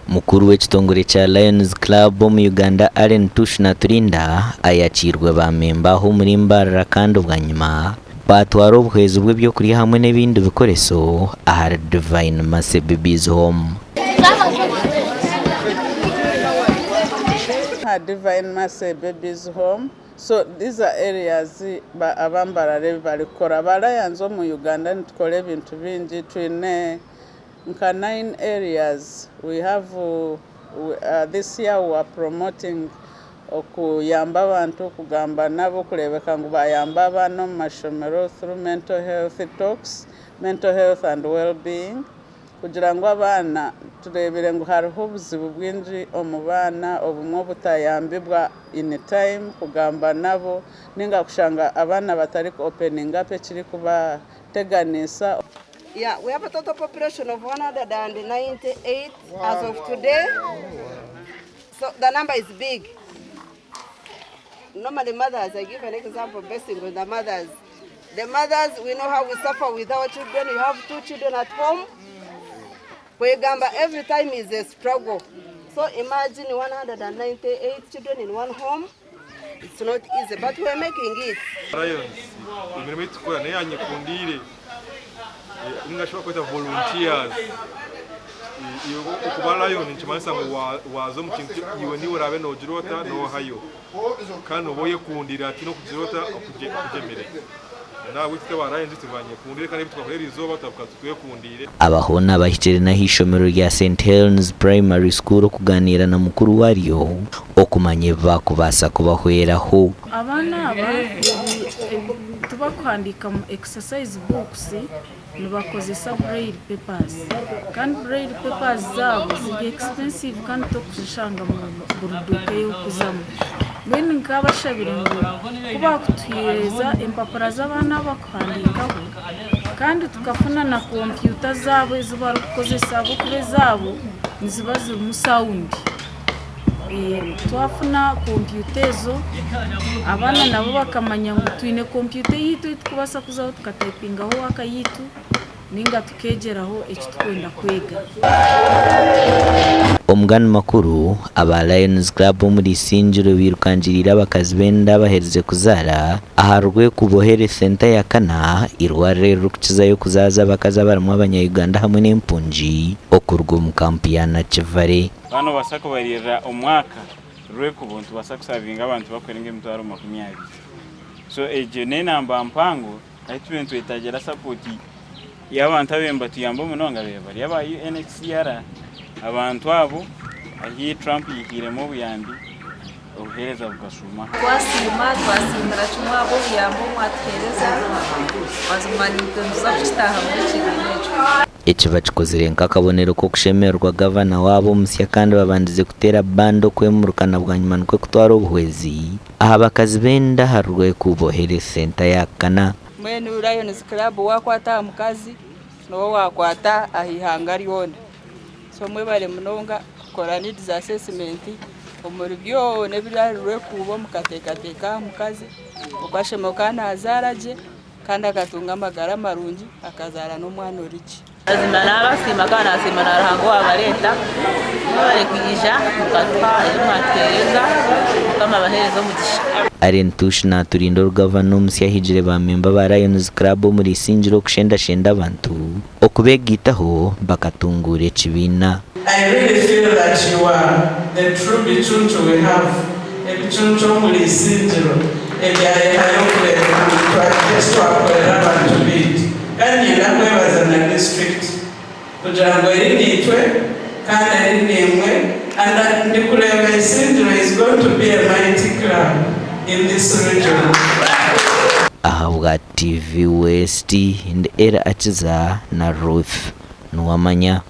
Mukuru w'ekitongore kya Lions Club omu Uganda Allen Tush Naturinda ayakiirwe ba memba aha omuri Mbarara kandi bwanyima baatwara obuhwezi bw'ebyokurya hamwe n'ebindi bikoreso ahari Divine Mercy Babies Home. Aha Divine Mercy Babies Home so these are areas aba Mbarara ebi barikukora. Aba Lions omu Uganda nitukora ebintu bingi twine Nka nine areas we have this year we are promoting okuyamba abantu kugamba nabo kurebeka ngu bayamba abaana omu mashomero through mental health talks, mental health and well being kugira ngu abaana turebire ngu hariho obuzibu bwingi omu baana obumwe obutayambibwa in time kugamba nabo ninga kushanga abaana batari ku opening up ekirikubateganisa. Yeah, we have a total population of 198 as of today. So the number is big. Normally mothers, I give an example based on the mothers. The mothers, we know how we suffer with our children. You have two children at home. Kwegamba every time is a struggle. So imagine 198 children in one home. It's not easy, but we're making it. Lions emirimo ei tukora neya nyekundiire ninga shi bakweta volunteers. Okuba Lion nikimanyisa ngu waaza omu kintu iwe niiwe oraabe noogira ota noohayo kandi nooba oyekundiire hataine okugira ota okugyemire. Nahabwekyo itwe aba Lions turi banyekundiire kandi ebi twakora eriizooba twabikora twekundiire. Aba hoona bahikire n'aha ishomero rya St Helens Primary School okuganiira na mukuru waryo okumanya ebi baakubaasa kubahweraho. Abaana aba ebi tibakuhandiika mu exercise books nibakozesa braille papers kandi braille papers zaabo ziri expensive kandi tokuzishanga mu buri duuka ei orikuzamu. Mbwenu nkabashabire ngu ku baakutuheereza empapura z'abaana aba kuhandiikaho kandi tukafuna na kompyuta zaabo ezi barikukozesa ahabw'okuba ezaabo niziba zirimu sawundi. Twafuna kompyuta ezo abaana nabo bakamanya ngu twine kompyuta eyaitu ei turikubaasa kuzaho tukatayipingaho waaka yaitu ninga tukeegyeraho eki turikwenda kwega. Omugani makuru, aba Lions Club omuri Isingiro bairukangiriire abakazi b'enda abaherize kuzaara aha Rwekubo Health Centre ya kana, eirwariro eririkukizayo kuzaaza abakazi abarimu abanya Uganda hamwe n'empungi okuruga omu kampu ya Nakivale. Waaba noobaasa kubariirira omwaka Rwekubo nitubaasa kusavinga abantu barikurenga 20,000 so egyo n'enamba mpango. Ahu turiyo nitwetagira sapooti y'abantu ababaire nibatuyamba munonga babaire bari aba UNHCR. Abantu abo ahu Trump yaihiiremu obuyambi, obuheereza bukashuuma. Twasiima, twasiimira kimwe ahabw'obuyambi obu mwatuheereza. Mazima naitwe nituza kukitaahamu ekibiina ekyo. Eki bakikozire nk'akabonero k'okushemererwa gavana waabo omusya kandi babandize kuteera banda okwemurika na bwanyima nikwo kutwara obuhwezi aha bakazi b'enda aha Rwekuubo Health Centre ya kana. Mbwenu Lions Club waakwata aha mukazi nooba waakwata aha ihanga ryona. So mwebare munonga kukora needs assessment omuri byona ebiri ahari Rwekuubo mukateekateeka aha mukazi oku ashemereire kuba naazaara gye. Kandi akatunga amagara marungi, akazaara n'omwana ori gye. Mazima nabasiima kandi nasiima na Ruhanga owabareeta. Mwebare kwija mukatuha ebi mwatuhereza. Mukama abahereze omugisha. Allen Tush naturinda orugavana omusya ahigire ba memba ba Lions Club omuri Isingiro okushendashenda abantu okubegaitaho bakatunguura ekibiina. I really feel that you are the true bicuncu we have, ebicuncu omuri Isingiro ebyayehayo kureeba ngu twagira eki twakorera abantu baitu. Kandi niinyenda kwebaza na district kugira ngu eri naitwe kandi eri naimwe and ndikureeba Isingiro is going to be a mighty club in this region. Ahabwa TV West, ndi Elly Akiza na Ruth Nuwamanya.